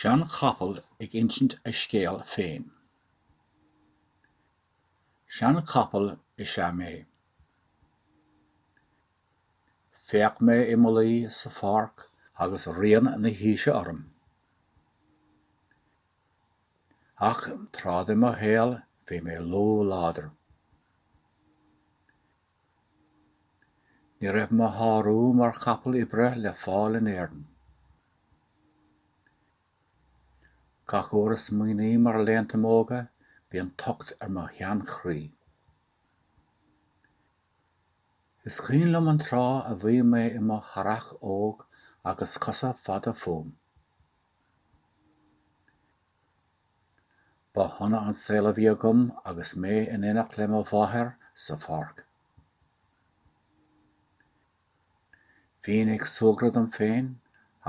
Seanchapall ag insint a scéil féin. Seanchapall is ea mé. Féach mé i mo luí sa pháirc agus rian na haoise orm. Ach tráth de mo shaol bhí mé lúth láidir. Ní raibh mo shárú mar chapall oibre le fáil in Éirinn. Gach uair a smaoiním ar laethanta m'óige bíonn tocht ar mo sheanchroí. Is cuimhin liom an tráth a bhí mé i mo thathach óg agus cosa fada fúm. Ba shona an saol a bhí agam agus mé in éineacht le mo mháthair sa pháirc. Bhínn ag súgradh dom féin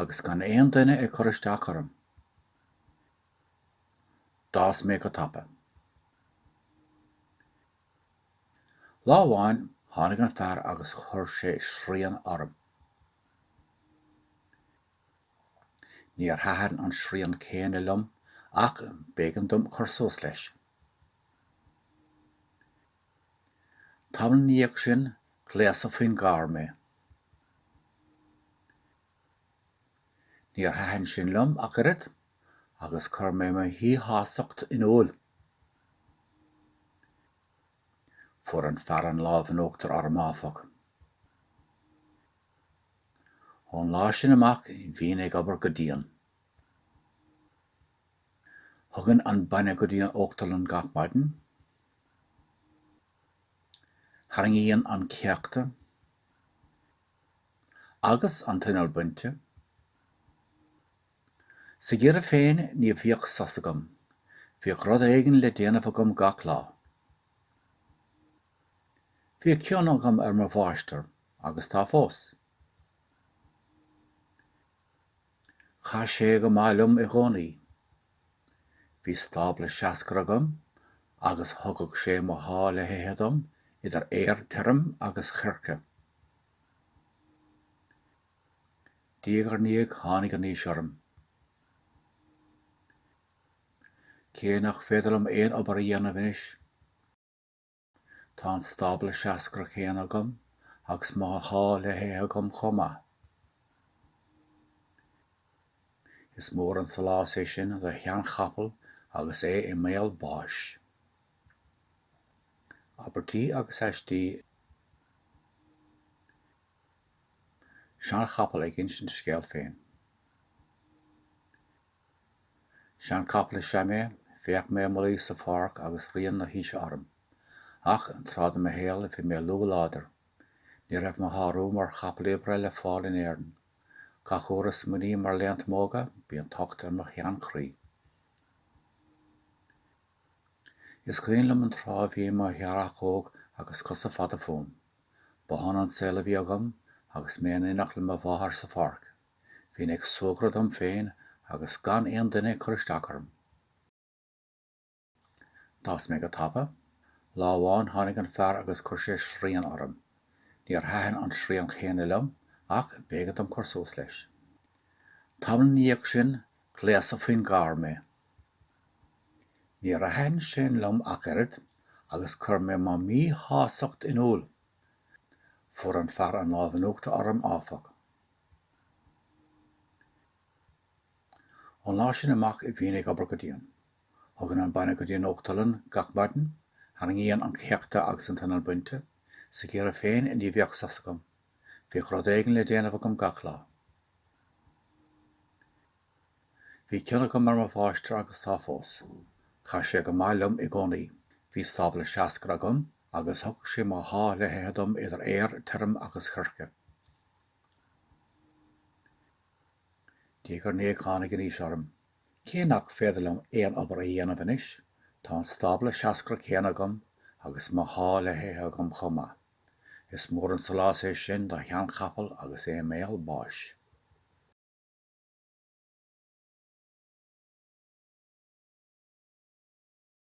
agus gan aon duine ag cur isteach orm. D'fhás mé go tapa. Lá amháin tháinig an fear agus chuir sé srian orm. Níor thaitin an srian céanna liom ach b'éigean dom cur suas leis. Tamall ina dhiaidh sin gléasadh faoin gcarr mé. Níor thaitin sin liom ach oiread agus chuir mé mo mhíshástacht in iúl. Fuair an fear an lámh in uachtar orm áfach. Ón lá sin amach bhínn ag obair go dian. Thugainn an bainne go dtí an uachtarlann gach maidin. Tharraingínn an céachta agus an t-inneall bainte. Sa gheimhreadh féin ní bhíodh sos agam, bhíodh rud éigin le déanamh agam gach lá. Bhí cion agam ar mo mháistir, agus tá fós. Chaith sé go maith liom i gcónaí. Bhí stábla seascair agam agus thugadh sé mo sháith le hithe dom, idir fhéar tirim agus choirce. Diaidh ar ndiaidh tháinig an aois orm. Cé nach féidir liom aon obair a dhéanamh anois, Tá an stábla seascair céanna agam agus mo sháith le hithe agam chomh maith. Is mór an sólás é sin do sheanchapall agus é i mbéal báis. Abairtí agus aistí Seanchapall ag insint a scéil féin. Seanchapall is ea mé, féach mé i mo luí sa pháirc agus rian na haoise orm. Ach, tráth de mo shaol bhí mé lúth láidir. Ní raibh mo shárú mar chapall oibre le fáil in Éirinn. Gach uair a smaoiním ar laethanta m'óige, bíonn tocht ar mo sheanchroí. Is cuimhin liom an tráth a bhí i mo thathach óg agus cosa fada fúm. Ba shona an saol a bhí agam agus mé in éineacht le mo mháthair sa pháirc. Bhínn ag súgradh dom féin agus gan aon duine ag cur isteach orm. D'fhás mé go tapa. Lá amháin tháinig an fear agus chuir sé srian orm. Níor thaitin an srian chéanna liom ach b'éigean dom cur suas leis. Tamall ina dhiaidh sin gléasadh faoin gcarr mé. Níor thaitin sin liom ach oiread agus chuir mé mo mhíshástacht in iúl. Fuair an fear an lámh in uachtar orm áfach. Ón lá sin amach bhínn ag obair go dian. Thugainn an bainne go dtí an uachtarlann gach maidin, tharraingínn an céachta agus an t-inneall bainte. Sa gheimhreadh féin ní bhíodh sos agam. Bhíodh rud éigin le déanamh agam gach lá. Bhí cion agam ar mo mháistir agus tá fós. Chaith sé go maith liom i gcónaí. Bhí stábla seascair agam agus thugadh sé mo sháith le hithe dom idir fhéar tirim agus choirce. Diaidh ar ndiaidh tháinig an aois orm. Cé nach féidir liom aon obair a dhéanamh anois, tá an stábla seascair céanna agam agus mo sháith le hithe agam chomh maith. Is mór an sólás é sin do sheanchapall agus é i mbéal báis.